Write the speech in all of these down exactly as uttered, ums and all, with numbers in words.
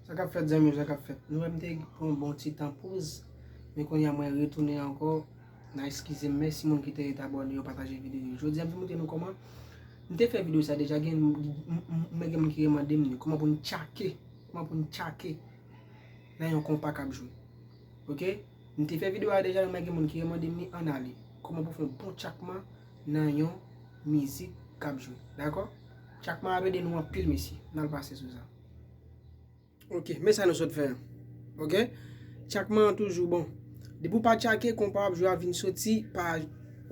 Sa k ap fèt, zanmi yo, sa k ap fèt? Nou wè m te pran yon bon ti tan poz, men kounye a mwen retounen ankò. N a eskize m, mèsi moun ki te ret abòne yo, pataje videyo yo. Jodi a m vin montre nou kòman m te fè videyo sa deja, gen m, m, m, mwen gen moun ki remande m li, kòman pou n tchake, kòman pou n tchake nan yon konpa k ap jwe. Oke? M te fè videyo a deja, men gen moun ki remande m li, ann ale. Kòman pou fè yon bon tchakman nan yon mizik k ap jwe. Dakò? Tchakman ap ede nou anpil, mesye. N al pase sou sa. Oke, men sa nou sot fè an. Oke? Tchakman an toujou bon. Depi w pa tchake, konpa w ap jwe a vin soti pa,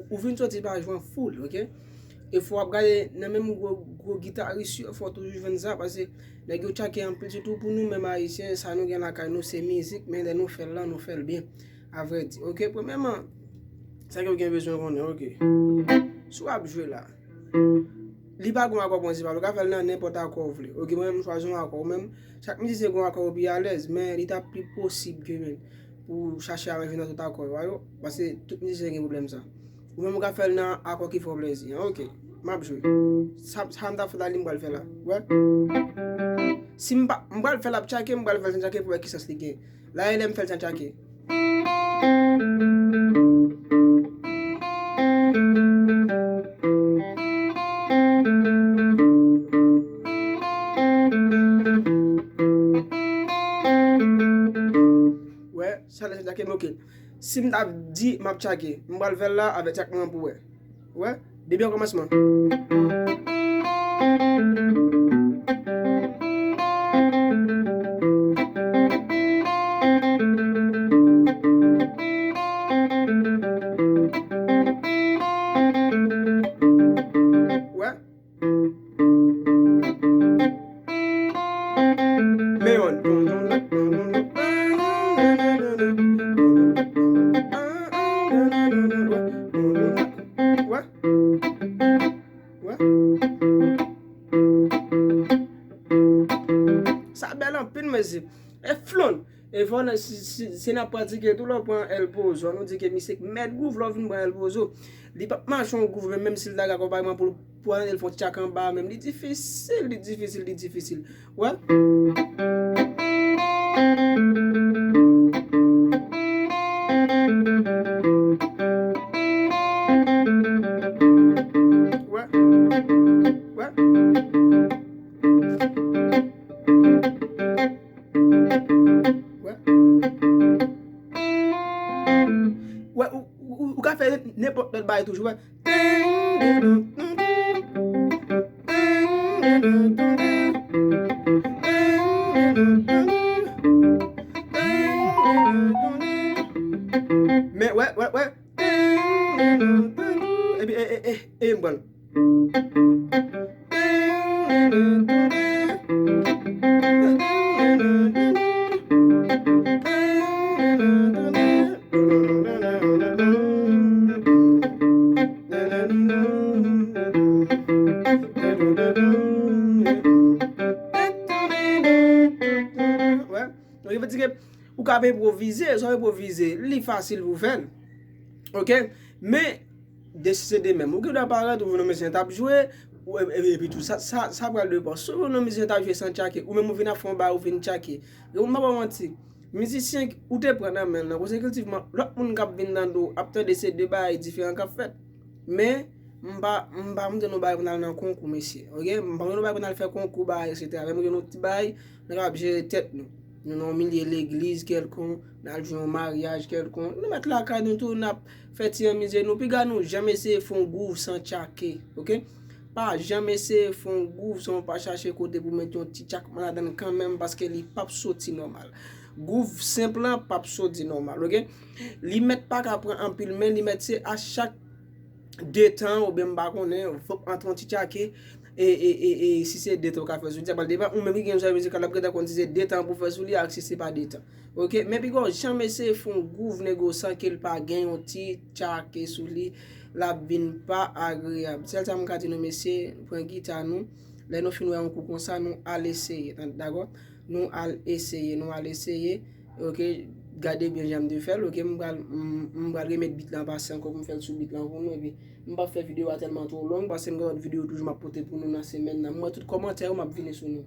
ou vin soti pa jwe an full, oke? E fò w ap gade nan menm gwo, gwo gitaris yo, fò w toujou jwenn sa, paske nèg yo tchake anpil, sitou pou nou menm Ayisyen, sa nou gen lakay nou, se mizik, men lè nou fè l lan, nou fè l byen. Avrèdi, oke, premyèman, sa ke w gen bezwen konnen, oke. Si w ap jwe la, li pa gen akò prensipal, ou ka fè l nan nenpòt akò w vle. Oke, mwen menm, m chwazi yon akò, ou menm, chak mizisyen gen yon akò yo pi alèz, men li ta pi posib ke men pou w chache aranjman tout akò yo, a yo, paske tout mizisyen gen pwoblèm sa. Ou menm ou ka fè l nan akò ki fè w plèzi an. Oke, m ap jwe. Sa, sa m t ap fè la, li m pral fè la. Wè? Si m pa, m pral fè l ap tchake, m pral fè l san tchake pou wè ki sans li gen. La e lè m fè l san tchake. Wè, sa lè san tchake, men oke. Si m t ap di m ap tchake, m pral fè l la avèk tchakman an pou wè. Wè, depi okòmansman. Wè. Men yon. Wè. Wè. Sa bèl anpil, mesye. E flon. E fò nan, si, si, si n ap pratike tou, lè w pran El Pozo, nou di ke misye k mèt gwouv, lè w vin pran El Pozo, li p ap mache yon gwouv, men menm si l ta gen akonpayman pou l, pou ann fè yon ti tchak anba, menm li difisil, li difisil, li difisil. Wè? Wè? Wè? Wè? Wè, ou, ou, ou ka fè nenpòt lòt bagay toujou, wè. Men, wè, wè, wè. Epi, e, e, e, e, m pran l. Wè. Donk, e vle di ke ou ka ap enpwovize, sa w enpwovize, li fasil pou w fè l. Oke? Men, de si se de menm. Ou gen dwa parèt, ou vin yon mizisyen t ap jwe, ou, e, e, epi tou, sa, sa, sa pral depan. Si w vin yon mizisyen t ap jwe san tchake, ou menm ou vin ap fè yon bagay, ou vin tchake. Yo, m pa ba w manti. Mizisyen ou te pran nan men l nan, konsekiltivman, lòt moun k ap vin nan do w ap tande se de bagay diferan k ap fèt. Men, m pa, m pa montre nou bagay pou n al nan konkou, mesye. Oke? M pa montre nou bagay pou n al fè konkou, bagay, etsetera. Men m montre nou ti bagay, nou kapab jere tèt nou. Nou nan yon milye legliz kèlkonk, n al jwe yon maryaj kèlkonk. Nou mèt lakay nou tou, n ap fè ti anmize nou. Piga nou janm eseye fè yon gwouv san tchake, oke? Pa janm eseye fè yon gwouv san w pa chache kote pou met yon ti tchakman ladan l kanmenm, paske li p ap soti nòmal. Gwouv senp lan p ap soti nòmal, oke? Li mèt pa ka pran anpil, men li mèt se a chak de tan, oubyen m pa konnen, fòk antre yon ti tchake, e, e, e, e si se de tan ou ka fè sou li, sa pral depann, ou menm ki gen yon zòrèy mizikal, w ap gentan konn si se de tan pou fè sou li ak si se pa de tan. Oke? Men piga w janm eseye fè yon gwouv negosan ke l pa gen yon ti tchake sou li, l ap vin pa agreyab. Sèl sa m ka di nou, mesye, pran gita nou. Lè nou fin wè yon kou konsa, nou al eseye, tan-, dakò? Nou al eseye, nou al eseye. Oke, gade byen jan m te fè l, oke, m pral, m, m pral remèt beat lan pase ankò pou m fè l sou beat lan pou nou, epi m p ap fè videyo a tèlman twò long, paske m gen lòt videyo toujou m ap pote pou nou nan semèn nan. M wè tout kòmantè yo, m ap vini sou nou.